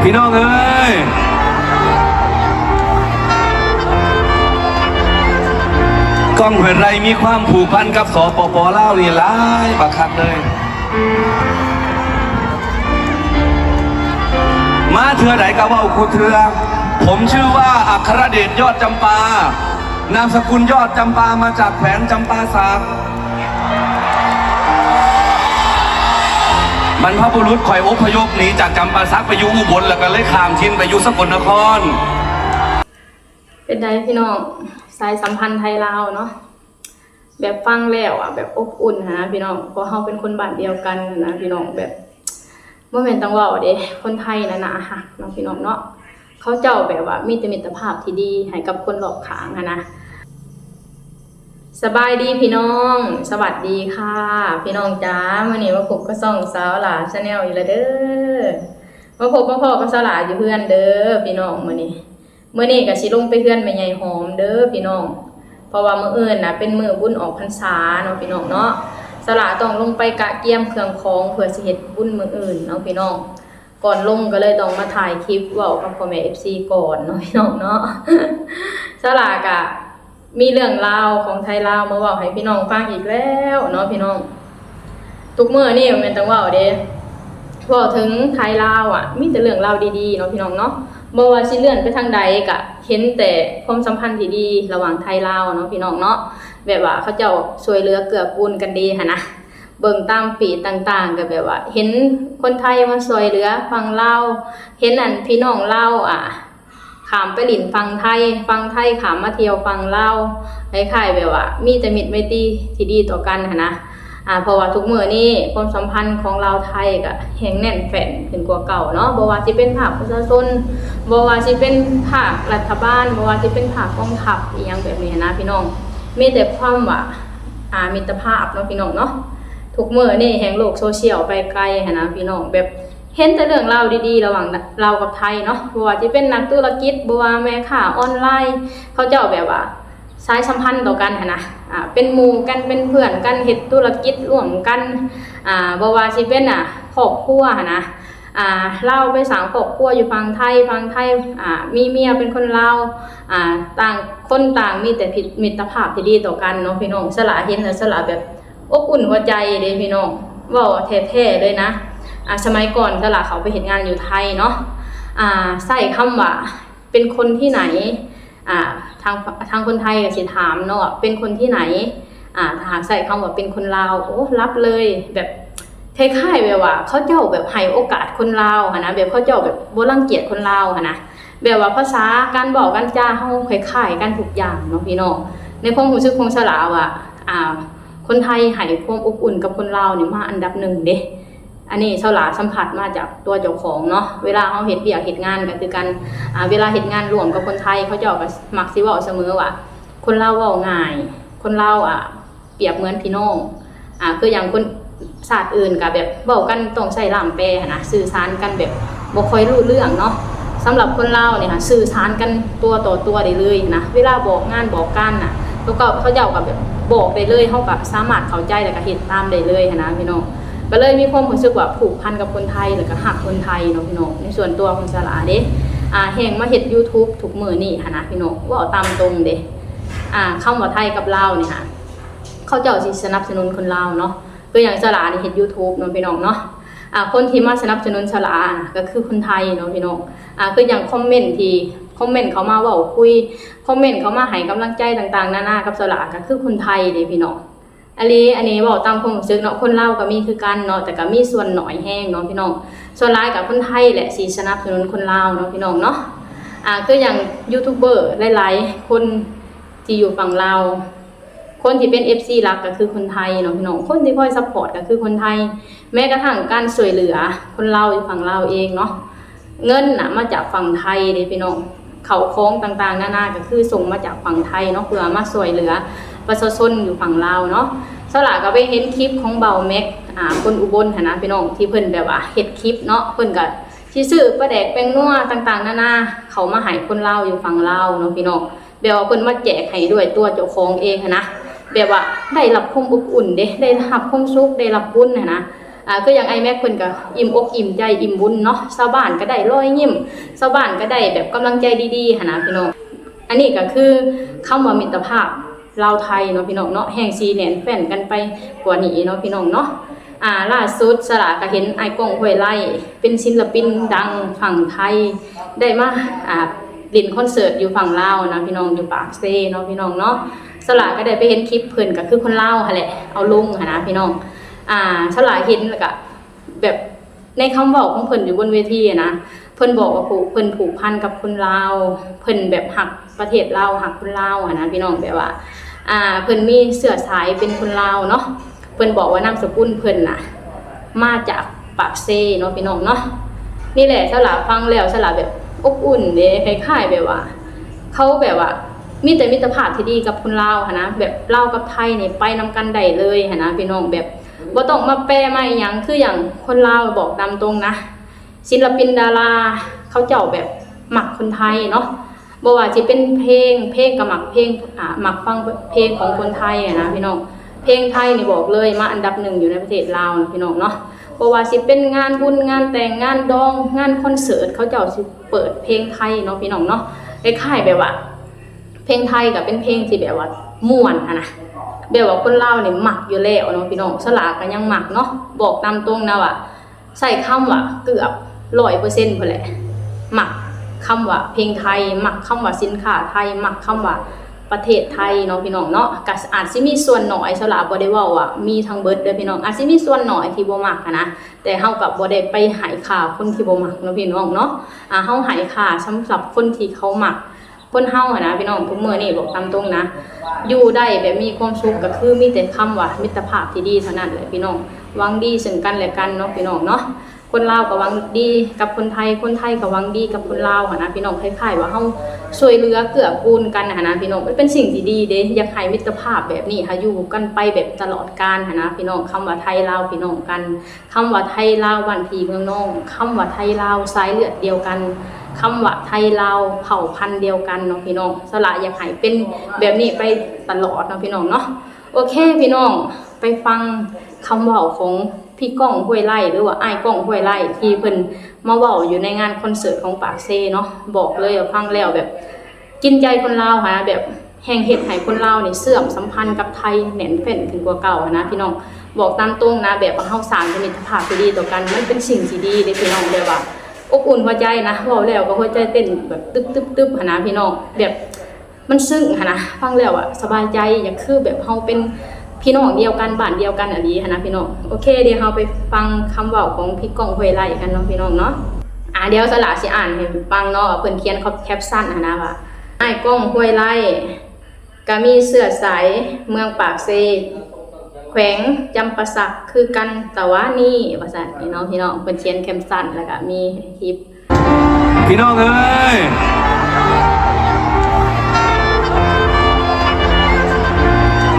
ພີ່ນ້ອງເອີຍ ກ້ອງ ຫ້ວຍໄຮ່ ມີຄວາມຜູກພັນກັບ ສປປ ລາວ ນີ້ຫຼາຍບັກຄັກເລີຍ. ມາເທື່ອໃດກໍເວົ້າຄູ່ເທື່ອ. ຜົມຊື່ວ່າ ອັກຄະຣະເດດ ຍອດຈຳປາ. ນາມສະກຸນ ຍອດຈຳປາ ມາຈາກແຂວງຈຳປາສັກ. ບັນພະບຸລຸດຂ້ອຍອົບພະຍົບໜີຈາກຈຳປາສັກໄປຢູ່ອຸບົນ ແລ້ວກໍເລີຍຂ້າມຖິ່ນໄປຢູ່ສະກົນນະຄອນ. ເປັນໃດພີ່ນ້ອງ ສາຍສຳພັນໄທລາວເນາະ ແບບຟັງແລ້ວອະ ແບບອົບອຸ່ນຫັ້ນນະພີ່ນ້ອງ ເພາະເຮົາເປັນຄົນບ້ານດຽວກັນຫັ້ນນະພີ່ນ້ອງ ແບບ ບໍ່ແມ່ນຕ້ອງເວົ້າເດ້ ຄົນໄທນະໜ້າຮັກເນາະພີ່ນ້ອງເນາະ ເຂົາເຈົ້າແບບວ່າມີແຕ່ມິດຕະພາບທີ່ດີໃຫ້ກັບຄົນລອບຂ້າງຫັ້ນນະ. ສະບາຍດີພີ່ນ້ອງ ສະຫວັດດີຄ່ະພີ່ນ້ອງຈ໋າ ມື້ນີ້ມາພົບກັບຊ່ອງສາວຫຼ້າ Channel ອີກແລ້ວເດີ ມາພົບມາພໍ້ກັບສາວຫຼ້າຢູ່ເຮືອນເດີພີ່ນ້ອງ ມື້ນີ້ ມື້ນີ້ກໍຊິລົງໄປເຮືອນແມ່ໃຫຍ່ຫອມເດີພີ່ນ້ອງ ເພາະວ່າມື້ອື່ນນະເປັນມື້ບຸນອອກພັນສາເນາະພີ່ນ້ອງເນາະ ສາວຫຼ້າຕ້ອງລົງໄປກະກຽມເຄື່ອງຂອງເພື່ອຊິເຮັດບຸນມື້ອື່ນເນາະພີ່ນ້ອງ ກ່ອນລົງກໍເລີຍຕ້ອງມາຖ່າຍຄລິບເວົ້າກັບພໍ່ແມ່ ເອັຟຊີ ກ່ອນເນາະພີ່ນ້ອງເນາະ ສາວຫຼ້າກະ ມີເລື່ອງລາວຂອງໄທລາວມາເວົ້າໃຫ້ພີ່ນ້ອງຟັງອີກແລ້ວເນາະພີ່ນ້ອງ ທຸກມື້ນີ້ບໍ່ແມ່ນຕ້ອງເວົ້າເດ້ ເວົ້າເຖິງໄທລາວອະ ມີແຕ່ເລື່ອງລາວດີໆເນາະພີ່ນ້ອງເນາະ ບໍ່ວ່າຊິເລື່ອນໄປທາງໃດກະເຫັນແຕ່ຄວາມສຳພັນທີ່ດີລະຫວ່າງໄທລາວເນາະພີ່ນ້ອງເນາະ ແບບວ່າເຂົາເຈົ້າຊ່ວຍເຫຼືອເກື້ອກູນກັນດີຫັ້ນນະ ເບິ່ງຕາມເຟສຕ່າງໆ ກໍແບບວ່າເຫັນຄົນໄທມາຊ່ວຍເຫຼືອຝັ່ງລາວ ເຫັນອັນພີ່ນ້ອງລາວ ອາ ຂ້າມໄປຫຼິ້ນຝັ່ງໄທ ຝັ່ງໄທຂ້າມມາທ່ຽວຝັ່ງລາວ ຄ້າຍໆແບບວ່າມີແຕ່ມິດໄມຕີທີ່ດີຕໍ່ກັນຫັ້ນນະ ອາ ເພາະວ່າທຸກມື້ນີ້ຄວາມສຳພັນຂອງລາວໄທກໍແຮ່ງແໜ້ນແຟ້ນຂຶ້ນກວ່າເກົ່າເນາະ ບໍ່ວ່າຊິເປັນພາກປະຊາຊົນ ບໍ່ວ່າຊິເປັນພາກລັດຖະບານ ບໍ່ວ່າຊິເປັນພາກກອງທັບ ອີ່ຫຍັງແບບນີ້ຫັ້ນນະພີ່ນ້ອງ ມີແຕ່ຄວາມວ່າ ອາ ມິດຕະພາບເນາະພີ່ນ້ອງເນາະ ທຸກມື້ນີ້ແຮ່ງໂລກໂຊຊຽວໄປໄກຫັ້ນນະພີ່ນ້ອງ ແບບ ເຫັນແຕ່ເລື່ອງລາວດີໆລະຫວ່າງລາວກັບໄທເນາະ ບໍ່ວ່າຊິເປັນນັກທຸລະກິດ ບໍ່ວ່າແມ່ຄ້າອອນລາຍ ເຂົາເຈົ້າແບບວ່າສາຍສຳພັນຕໍ່ກັນຫັ້ນນະ ອາ ເປັນໝູ່ກັນ ເປັນເພື່ອນກັນ ເຮັດທຸລະກິດຮ່ວມກັນ ອາ ບໍ່ວ່າຊິເປັນ ອາ ຄອບຄົວຫັ້ນນະ ອາ ລາວໄປສ້າງຄອບຄົວຢູ່ຝັ່ງໄທ ຝັ່ງໄທ ອາ ມີເມຍເປັນຄົນລາວ ອາ ຕ່າງຄົນຕ່າງມີແຕ່ມິດຕະພາບທີ່ດີຕໍ່ກັນເນາະພີ່ນ້ອງ ສາວຫຼ້າເຫັນແລ້ວ ສາວຫຼ້າແບບ ອົບອຸ່ນຫົວໃຈເດ້ພີ່ນ້ອງ ເວົ້າແທ້ໆເລີຍນະ ອາ ສະໄໝກ່ອນສາວຫຼ້າເຂົ້າໄປເຮັດງານຢູ່ໄທເນາະ ອາ ໃຊ້ຄຳວ່າເປັນຄົນທີ່ໄຫນ ອາ ທາງ ທາງຄົນໄທກໍຊິຖາມເນາະວ່າເປັນຄົນທີ່ໄຫນ ອາ ຖ້າຫາກໃຊ້ຄຳວ່າເປັນຄົນລາວ ໂອ້ ລັບເລີຍ ແບບຄ້າຍໆແບບວ່າເຂົາເຈົ້າແບບໃຫ້ໂອກາດຄົນລາວຫັ້ນນະ ແບບເຂົາເຈົ້າແບບບໍ່ລັງກຽດຄົນລາວຫັ້ນນະ ແບບວ່າພາສາການເວົ້າການຈາເຮົາຄ້າຍໆກັນທຸກຢ່າງເນາະພີ່ນ້ອງ ໃນຄວາມຮູ້ສຶກຂອງສາວຫຼ້າວ່າ ອາ ຄົນໄທໃຫ້ຄວາມອົບອຸ່ນກັບຄົນລາວນີ້ມາອັນດັບໜຶ່ງເດ້ ອັນນີ້ສາວຫຼ້າສຳຜັດມາຈາກຕົວເຈົ້າຂອງເນາະ ເວລາເຮົາເຮັດວຽກເຮັດງານກໍຄືກັນ ອາ ເວລາເຮັດງານຮ່ວມກັບຄົນໄທ ເຂົາເຈົ້າກໍມັກຊິເວົ້າສະເໝີວ່າ ຄົນລາວເວົ້າງ່າຍ ຄົນລາວ ອາ ປຽບເໝືອນພີ່ນ້ອງ ອາ ຄືຢ່າງຄົນຊາດອື່ນກໍແບບເວົ້າກັນຕ້ອງໃຊ້ລ່າມແປຫັ້ນນະ ສື່ສານກັນແບບບໍ່ຄ່ອຍຮູ້ເລື່ອງເນາະ ສຳລັບຄົນລາວນີ້ຫະ ສື່ສານກັນຕົວຕໍ່ຕົວໄດ້ເລີຍຫັ້ນນະ ເວລາບອກງານບອກການນະ ເຂົາເຈົ້າກໍແບບບອກໄດ້ເລີຍ ເຮົາກໍສາມາດເຂົ້າໃຈ ແລ້ວກໍເຮັດຕາມໄດ້ເລີຍຫັ້ນນະພີ່ນ້ອງ ກໍເລີຍມີຄວາມຮູ້ສຶກວ່າຜູກພັນກັບຄົນໄທ ແລ້ວກໍຮັກຄົນໄທເນາະພີ່ນ້ອງ ໃນສ່ວນຕົວຂອງສາວຫຼ້າເດ້ ອາ ແຮ່ງມາເຮັດ YouTube ທຸກມື້ນີ້ຫັ້ນນະພີ່ນ້ອງ ເວົ້າຕາມຕົງເດ້ ອາ ຄຳວ່າໄທກັບລາວນີ້ຫະ ເຂົາເຈົ້າຊິສະໜັບສະໜູນຄົນລາວເນາະ ຄືຢ່າງສາວຫຼ້ານີ້ເຮັດ YouTube ເນາະພີ່ນ້ອງເນາະ ອາ ຄົນທີ່ມາສະໜັບສະໜູນສາວຫຼ້າກໍຄືຄົນໄທເນາະພີ່ນ້ອງ ອາ ຄືຢ່າງຄອມເມັນທີ່ ຄອມເມັນເຂົ້າມາເວົ້າຄຸຍ ຄອມເມັນເຂົ້າມາໃຫ້ກຳລັງໃຈຕ່າງໆນານາກັບສາວຫຼ້າ ກໍຄືຄົນໄທເດ້ພີ່ນ້ອງ ອີ່ຫຼີ ອັນນີ້ເວົ້າຕາມຄວາມຮູ້ສຶກເນາະ ຄົນລາວກໍມີຄືກັນເນາະ ແຕ່ກໍມີສ່ວນໜ້ອຍແຮງເນາະພີ່ນ້ອງ ສ່ວນຫຼາຍກໍຄົນໄທແຫຼະຊິສະໜັບສະໜູນຄົນລາວເນາະພີ່ນ້ອງເນາະ ອາ ຄືຢ່າງຢູທູບເບີຫຼາຍໆຄົນທີ່ຢູ່ຝັ່ງລາວ ຄົນທີ່ເປັນ ເອັຟຊີ ຫຼັກກໍຄືຄົນໄທເນາະພີ່ນ້ອງ ຄົນທີ່ຄອຍຊັບພອດກໍຄືຄົນໄທ ແມ້ກະທັ່ງການຊ່ວຍເຫຼືອຄົນລາວຢູ່ຝັ່ງລາວເອງເນາະ ເງິນນະມາຈາກຝັ່ງໄທເດ້ພີ່ນ້ອງ ເຂົ້າຂອງຕ່າງໆນານາກໍຄືສົ່ງມາຈາກຝັ່ງໄທເນາະ ເພື່ອມາຊ່ວຍເຫຼືອປະຊາຊົນຢູ່ຝັ່ງລາວເນາະ ສາວຫຼ້າກໍໄປເຫັນຄລິບຂອງບ່າວແມັກ ອາ ຄົນອຸບົນຫັ້ນນະພີ່ນ້ອງ ທີ່ເພິ່ນແບບວ່າເຮັດຄລິບເນາະ ເພິ່ນກໍຊິຊື້ປາແດກແປ້ງນົວຕ່າງໆນານາ ເຂົ້າມາໃຫ້ຄົນລາວຢູ່ຝັ່ງລາວເນາະພີ່ນ້ອງ ແບບວ່າເພິ່ນມາແຈກໃຫ້ດ້ວຍຕົວເຈົ້າຂອງເອງຫັ້ນນະ ແບບວ່າໄດ້ຮັບຄວາມອົບອຸ່ນເດ້ ໄດ້ຮັບຄວາມສຸກ ໄດ້ຮັບບຸນຫັ້ນນະ ອ່າ ຄືຢ່າງອ້າຍແມັກເພິ່ນກໍອີ່ມອົກອີ່ມໃຈ ອີ່ມບຸນເນາະ, ຊາວບ້ານກໍໄດ້ລອຍຍິ້ມ ຊາວບ້ານກໍໄດ້ແບບກຳລັງໃຈດີໆ ຫັ້ນນະພີ່ນ້ອງ. ອັນນີ້ກໍຄືຄຳວ່າມິດຕະພາບລາວໄທເນາະພີ່ນ້ອງເນາະ, ແຮ່ງຊິແໜ້ນແຟ້ນກັນໄປກວ່ານີ້ເນາະພີ່ນ້ອງເນາະ. ອ່າ ລ່າສຸດສະຫຼາກໍເຫັນອ້າຍກ້ອງ ຫ້ວຍໄລ່ ເປັນສິນລະປິນດັງຝັ່ງໄທ ໄດ້ມາ ອ່າ ຫຼິ້ນຄອນເສີດຢູ່ຝັ່ງລາວນະພີ່ນ້ອງ, ຢູ່ປາກເຊເນາະພີ່ນ້ອງເນາະ. ສະຫຼາກໍໄດ້ໄປເຫັນຄລິບເພິ່ນ ກໍຄືຄົນລາວຫັ້ນແຫຼະ ເອົາລົງຫັ້ນນະພີ່ນ້ອງ. ອ່າ ສະຫຼາເຫັນແລ້ວກໍ ແບບໃນຄຳເວົ້າຂອງເພິ່ນຢູ່ບົນເວທີນະ, ເພິ່ນບອກວ່າຜູ້ ເພິ່ນຜູກພັນກັບຄົນລາວ, ເພິ່ນແບບຮັກປະເທດລາວ ຮັກຄົນລາວຫັ້ນນະພີ່ນ້ອງ. ແບບວ່າ ອ່າ ເພິ່ນມີເຊື້ອສາຍເປັນຄົນລາວເນາະ, ເພິ່ນບອກວ່ານາມສະກຸນເພິ່ນນະມາຈາກປາກເຊເນາະພີ່ນ້ອງເນາະ. ນີ້ແຫຼະ ສະຫຼາຟັງແລ້ວ ສະຫຼາແບບອົບອຸ່ນເດ້, ຄ້າຍໆແບບວ່າ ເຂົາແບບວ່າມີແຕ່ມິດຕະພາບທີ່ດີກັບຄົນລາວຫັ້ນນະ, ແບບລາວກັບໄທນີ້ໄປນຳກັນໄດ້ເລີຍຫັ້ນນະພີ່ນ້ອງ. ແບບ ບໍ່ຕ້ອງມາແປມາອີ່ຫຍັງ, ຄືຢ່າງຄົນລາວ ບອກຕາມຕົງນະ ສິນລະປິນດາລາເຂົາເຈົ້າແບບມັກຄົນໄທເນາະ, ບໍ່ວ່າຊິເປັນເພງ ເພງກໍມັກເພງ ອ່າ ມັກຟັງເພງຂອງຄົນໄທຫັ້ນນະພີ່ນ້ອງ. ເພງໄທນີ້ບອກເລີຍມາອັນດັບໜຶ່ງຢູ່ໃນປະເທດລາວນະພີ່ນ້ອງເນາະ, ບໍ່ວ່າຊິເປັນງານບຸນ ງານແຕ່ງ ງານດອງ ງານຄອນເສີດ ເຂົາເຈົ້າຊິເປີດເພງໄທເນາະພີ່ນ້ອງເນາະ. ຄ້າຍໆແບບວ່າ ເພງໄທກໍເປັນເພງທີ່ແບບວ່າມ່ວນຫັ້ນນະ, ແບບວ່າຄົນລາວນີ້ມັກຢູ່ແລ້ວເນາະພີ່ນ້ອງ, ສະຫຼາກໍຍັງມັກເນາະ. ບອກຕາມຕົງນະວ່າ ໃຊ້ຄຳວ່າເກືອບຮ້ອຍເປີເຊັນພຸ້ນແຫຼະ, ມັກຄຳວ່າເພງໄທ, ມັກຄຳວ່າສິນຄ້າໄທ, ມັກຄຳວ່າປະເທດໄທເນາະພີ່ນ້ອງເນາະ. ກໍອາດຊິມີສ່ວນໜ້ອຍ, ສະຫຼາບໍ່ໄດ້ເວົ້າວ່າມີທັງເບິດເດີພີ່ນ້ອງ, ອາດຊິມີສ່ວນໜ້ອຍທີ່ບໍ່ມັກຫັ້ນນະ, ແຕ່ເຮົາກໍບໍ່ໄດ້ໄປໃຫ້ຄ່າຄົນທີ່ບໍ່ມັກເນາະພີ່ນ້ອງເນາະ. ອ່າ ເຮົາໃຫ້ຄ່າສຳລັບຄົນທີ່ເຂົາມັກ. ຄົນເຮົາຫັ້ນນະພີ່ນ້ອງ ທຸກມື້ນີ້ ບອກຕາມຕົງນະ ຢູ່ໄດ້ແບບມີຄວາມສຸກ ກໍຄືມີແຕ່ຄຳວ່າມິດຕະພາບທີ່ດີເທົ່ານັ້ນແຫຼະພີ່ນ້ອງ, ຫວັງດີເຊິ່ງກັນແລະກັນເນາະພີ່ນ້ອງເນາະ. ຄົນລາວກໍຫວັງດີກັບຄົນໄທ, ຄົນໄທກໍຫວັງດີກັບຄົນລາວຫັ້ນນະພີ່ນ້ອງ, ຄ້າຍໆວ່າເຮົາຊ່ວຍເຫຼືອເກື້ອກູນກັນຫັ້ນນະພີ່ນ້ອງ. ມັນເປັນສິ່ງທີ່ດີເດ້, ຢາກໃຫ້ມິດຕະພາບແບບນີ້ຫາຢູ່ກັນໄປແບບຕະຫຼອດການຫັ້ນນະພີ່ນ້ອງ. ຄຳວ່າໄທລາວພີ່ນ້ອງກັນ, ຄຳວ່າໄທລາວບ້ານພີ່ເມືອງນ້ອງ, ຄຳວ່າໄທລາວສາຍເລືອດດຽວກັນ, ຄຳວ່າໄທລາວເຜົ່າພັນດຽວກັນເນາະພີ່ນ້ອງ. ສະຫຼາຢາກໃຫ້ເປັນແບບນີ້ໄປຕະຫຼອດເນາະພີ່ນ້ອງເນາະ. ໂອເຄພີ່ນ້ອງ, ໄປຟັງຄຳເວົ້າຂອງພີ່ກ້ອງ ຫ້ວຍໄລ່ ຫຼືວ່າອ້າຍກ້ອງ ຫ້ວຍໄລ່ ທີ່ເພິ່ນມາເວົ້າຢູ່ໃນງານຄອນເສີດຂອງປາກເຊເນາະ. ບອກເລີຍວ່າຟັງແລ້ວແບບ ກິນໃຈຄົນລາວຫັ້ນນະ, ແບບແຮ່ງເຮັດໃຫ້ຄົນລາວນີ້ເຊື່ອມສຳພັນກັບໄທແໜ້ນແຟ້ນຂຶ້ນກວ່າເກົ່າຫັ້ນນະພີ່ນ້ອງ. ບອກຕາມຕົງນະ, ແບບວ່າເຮົາສ້າງແຕ່ມິດຕະພາບທີ່ດີຕໍ່ກັນ, ມັນເປັນສິ່ງທີ່ດີເດ້ພີ່ນ້ອງ, ແບບວ່າອົບອຸ່ນຫົວໃຈນະ, ເວົ້າແລ້ວກໍຫົວໃຈເຕັ້ນແບບຕຶບໆໆຫັ້ນນະພີ່ນ້ອງ, ແບບມັນຊຶ້ງຫັ້ນນະ, ຟັງແລ້ວອະສະບາຍໃຈ, ຢາກຄືແບບເຮົາເປັນພີ່ນ້ອງດຽວກັນ ບ້ານດຽວກັນອີ່ຫຼີຫັ້ນນະພີ່ນ້ອງ. ໂອເຄ, ດຽວເຮົາໄປຟັງຄຳເວົ້າຂອງພີ່ກ້ອງ ຫ້ວຍໄລ່ ກັນເນາະພີ່ນ້ອງເນາະ. ອ່າ ດຽວສະຫຼາຊິອ່ານໃຫ້ຟັງເນາະ, ເພິ່ນຂຽນແຄັບຊັນຫັ້ນນະວ່າ ອ້າຍກ້ອງ ຫ້ວຍໄລ່ ກະມີເຊື້ອສາຍເມືອງປາກເຊ ແຂວງຈຳປາສັກຄືກັນຕະຫວານີ້ ວ່າຊັ້ນເນາະພີ່ນ້ອງ. ເພິ່ນຂຽນແຄັບຊັນ ແລ້ວກະມີຄລິບ. ພີ່ນ້ອງເອີຍ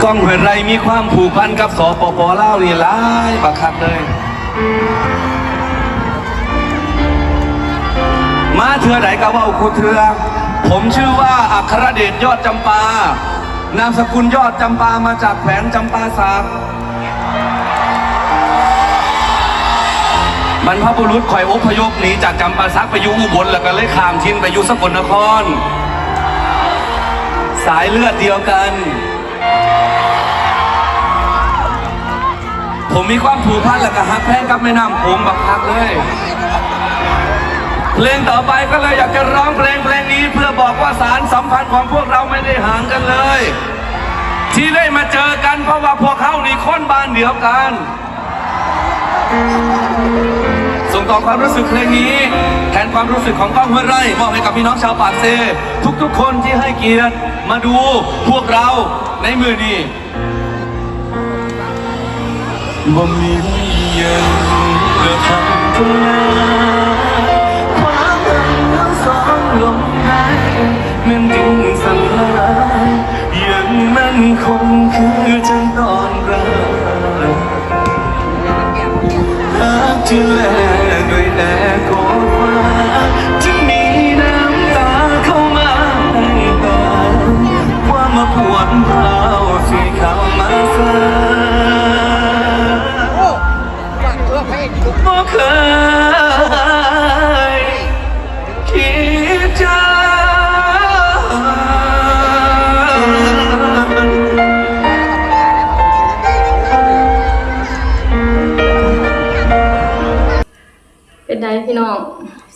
ກ້ອງ ຫ້ວຍໄລ່ ມີຄວາມຜູກພັນກັບ ສປປ ລາວ ນີ້ຫຼາຍບັກຄັກເລີຍ. ມາເທື່ອໃດກໍເວົ້າຄູ່ເທື່ອ. ผมชื่อว่าอัครเดชยอดจำปา นามสกุลยอดจำปา มาจากแขวงจำปาสัก. บรรพบุรุษข้อยอพยพหนีจากจำปาสักไปอยู่อุบล แล้วก็เลยข้ามถิ่นไปอยู่สกลนคร สายเลือดเดียวกัน ผมมีความผูกพันและก็ฮักแพงกับแม่น้ำโขงบักคักเลย เพลงต่อไปก็เลยอยากจะร้องเพลงเพลงนี้เพื่อบอกว่าสารสัมพันธ์ของพวกเราไม่ได้ห่างกันเลย ที่ได้มาเจอกันเพราะว่าพวกเฮานี่คนบ้านเดียวกัน ส่งต่อความรู้สึกเพลงนี้ แทนความรู้สึกของก้อง ห้วยไร่ มอบให้กับพี่น้องชาวปากเซ ทุกๆคนที่ให้เกียรติมาดูพวกเราในมื้อนี้ บ่มีหยังเหลือคำเท่านั้น ความรักทั้งสองลงในแม่นดินสลาย ยังมั่นคงคือจังตอนแรก หากจะแลกด้วยแดดขอบฟ้า จะมีน้ำตาเข้ามาให้ตา ความมาปวดร้าวสีขาวมาสา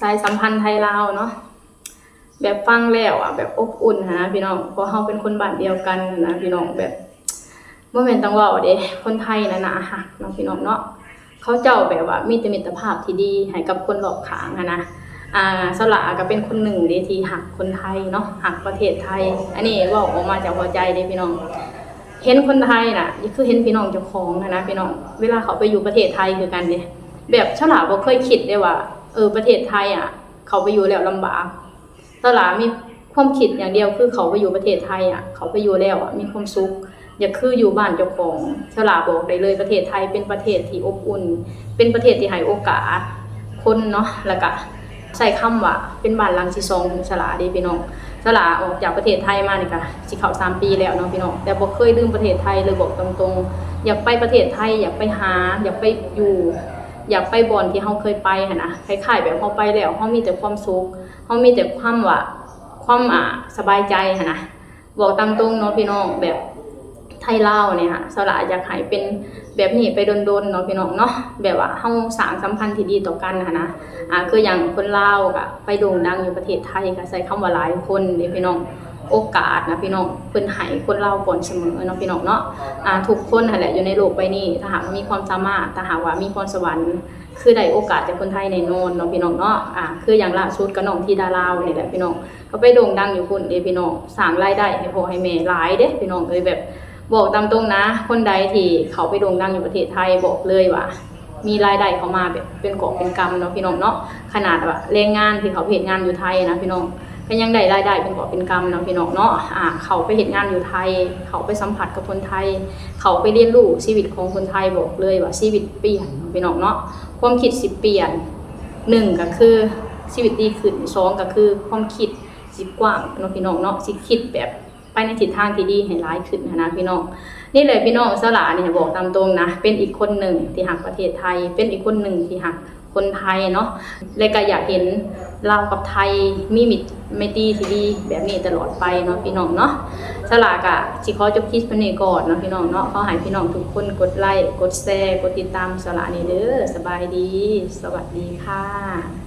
ສາຍສຳພັນໄທລາວເນາະ ແບບຟັງແລ້ວອະ ແບບອົບອຸ່ນຫັ້ນນະພີ່ນ້ອງ ເພາະເຮົາເປັນຄົນບ້ານດຽວກັນຫັ້ນນະພີ່ນ້ອງ ແບບ ບໍ່ແມ່ນຕ້ອງເວົ້າເດ້ ຄົນໄທນະໜ້າຮັກເນາະພີ່ນ້ອງເນາະ ເຂົາເຈົ້າແບບວ່າມີແຕ່ມິດຕະພາບທີ່ດີໃຫ້ກັບຄົນລອບຂ້າງຫັ້ນນະ. ອາ ສາວຫຼ້າກໍເປັນຄົນໜຶ່ງເດ້ທີ່ຮັກຄົນໄທເນາະ ຮັກປະເທດໄທ ອັນນີ້ເວົ້າອອກມາຈາກຫົວໃຈເດ້ພີ່ນ້ອງ. ເຫັນຄົນໄທນະ ຄືເຫັນພີ່ນ້ອງເຈົ້າຂອງຫັ້ນນະພີ່ນ້ອງ ເວລາເຂົາໄປຢູ່ປະເທດໄທຄືກັນເດ້ ແບບສາວຫຼ້າບໍ່ເຄີຍຄິດເດ້ວ່າ ເອີ ປະເທດໄທອະ ເຂົາໄປຢູ່ແລ້ວລຳບາກ. ສາວຫຼ້າມີຄວາມຄິດຢ່າງດຽວ ຄືເຂົາໄປຢູ່ປະເທດໄທອະ ເຂົາໄປຢູ່ແລ້ວອະ ມີຄວາມສຸກ ຢາກຄືຢູ່ບ້ານເຈົ້າຂອງ. ສາວຫຼ້າບອກໄດ້ເລີຍ ປະເທດໄທເປັນປະເທດທີ່ອົບອຸ່ນ ເປັນປະເທດທີ່ໃຫ້ໂອກາດຄົນເນາະ ແລ້ວກະໃຊ້ຄຳວ່າເປັນບ້ານຫຼັງທີສອງຂອງສາວຫຼ້າເດ້ພີ່ນ້ອງ. ສາວຫຼ້າອອກຈາກປະເທດໄທມານີ້ກະຊິເຂົ້າສາມປີແລ້ວເນາະພີ່ນ້ອງ ແຕ່ບໍ່ເຄີຍລືມປະເທດໄທເລີຍ ບອກຕາມຕົງ ຢາກໄປປະເທດໄທ ຢາກໄປຫາ ຢາກໄປຢູ່ ຢາກໄປບ່ອນທີ່ເຮົາເຄີຍໄປຫັ້ນນະ ຄ້າຍໆແບບເຮົາໄປແລ້ວ ເຮົາມີແຕ່ຄວາມສຸກ ເຮົາມີແຕ່ຄວາມວ່າ ຄວາມ ອາ ສະບາຍໃຈຫັ້ນນະ. ບອກຕາມຕົງເນາະພີ່ນ້ອງ ແບບໄທລາວນີ້ຫະ ສາວຫຼ້າຢາກໃຫ້ເປັນແບບນີ້ໄປດົນໆເນາະພີ່ນ້ອງເນາະ ແບບວ່າເຮົາສ້າງສຳພັນທີ່ດີຕໍ່ກັນຫັ້ນນະ. ອາ ຄືຢ່າງຄົນລາວກະໄປໂດ່ງດັງຢູ່ປະເທດໄທ ກະໃຊ້ຄຳວ່າຫຼາຍຄົນເດ້ພີ່ນ້ອງ ໂອກາດນະພີ່ນ້ອງ ເພິ່ນໃຫ້ຄົນລາວກ່ອນສະເໝີເນາະພີ່ນ້ອງເນາະ. ອາ ທຸກຄົນຫັ້ນແຫຼະຢູ່ໃນໂລກໃບນີ້ ຖ້າຫາກວ່າມີຄວາມສາມາດ ຖ້າຫາກວ່າມີພອນສະຫວັນ ຄືໄດ້ໂອກາດຈາກຄົນໄທແນ່ນອນເນາະພີ່ນ້ອງເນາະ. ອາ ຄືຢ່າງລ່າສຸດກໍນ້ອງທິດາລາວນີ້ແຫຼະພີ່ນ້ອງ ກໍໄປໂດ່ງດັງຢູ່ພຸ້ນເດ້ພີ່ນ້ອງ ສ້າງລາຍໄດ້ໃຫ້ພໍ່ໃຫ້ແມ່ຫຼາຍເດ້ພີ່ນ້ອງເອີຍ. ແບບບອກຕາມຕົງນະ ຄົນໃດທີ່ເຂົ້າໄປໂດ່ງດັງຢູ່ປະເທດໄທ ບອກເລີຍວ່າມີລາຍໄດ້ເຂົ້າມາແບບເປັນກອບເປັນກຳເນາະພີ່ນ້ອງເນາະ. ຂະໜາດວ່າແຮງງານທີ່ເຂົາໄປເຮັດງານຢູ່ໄທນະພີ່ນ້ອງ ກໍຍັງໄດ້ລາຍໄດ້ເປັນກອບເປັນກຳເນາະພີ່ນ້ອງເນາະ. ອາ ເຂົາໄປເຮັດງານຢູ່ໄທ ເຂົາໄປສຳຜັດກັບຄົນໄທ ເຂົາໄປຮຽນຮູ້ຊີວິດຂອງຄົນໄທ ບອກເລີຍວ່າຊີວິດປ່ຽນເນາະພີ່ນ້ອງເນາະ. ຄວາມຄິດຊິປ່ຽນ ໜຶ່ງກໍຄືຊີວິດດີຂຶ້ນ ສອງກໍຄືຄວາມຄິດຊິກວ້າງເນາະພີ່ນ້ອງເນາະ ຊິຄິດແບບໄປໃນທິດທາງທີ່ດີໃຫ້ຫຼາຍຂຶ້ນຫັ້ນນະພີ່ນ້ອງ. ນີ້ແຫຼະພີ່ນ້ອງ ສາວຫຼ້ານີ້ບອກຕາມຕົງນະ ເປັນອີກຄົນໜຶ່ງທີ່ຮັກປະເທດໄທ ເປັນອີກຄົນໜຶ່ງທີ່ຮັກ ຄົນໄທເນາະ ແລະກະຢາກເຫັນລາວກັບໄທມີມິດໄມຕີທີ່ດີແບບນີ້ຕະຫຼອດໄປເນາະພີ່ນ້ອງເນາະ. ສາວຫຼ້າກະຊິຂໍຈົບຄລິບເທົ່ານີ້ກ່ອນເນາະພີ່ນ້ອງເນາະ. ຂໍໃຫ້ພີ່ນ້ອງທຸກຄົນກົດໄລ ກົດແຊ ກົດຕິດຕາມສາວຫຼ້າແດ່ເດີ. ສະບາຍດີ ສະຫວັດດີຄ່ະ.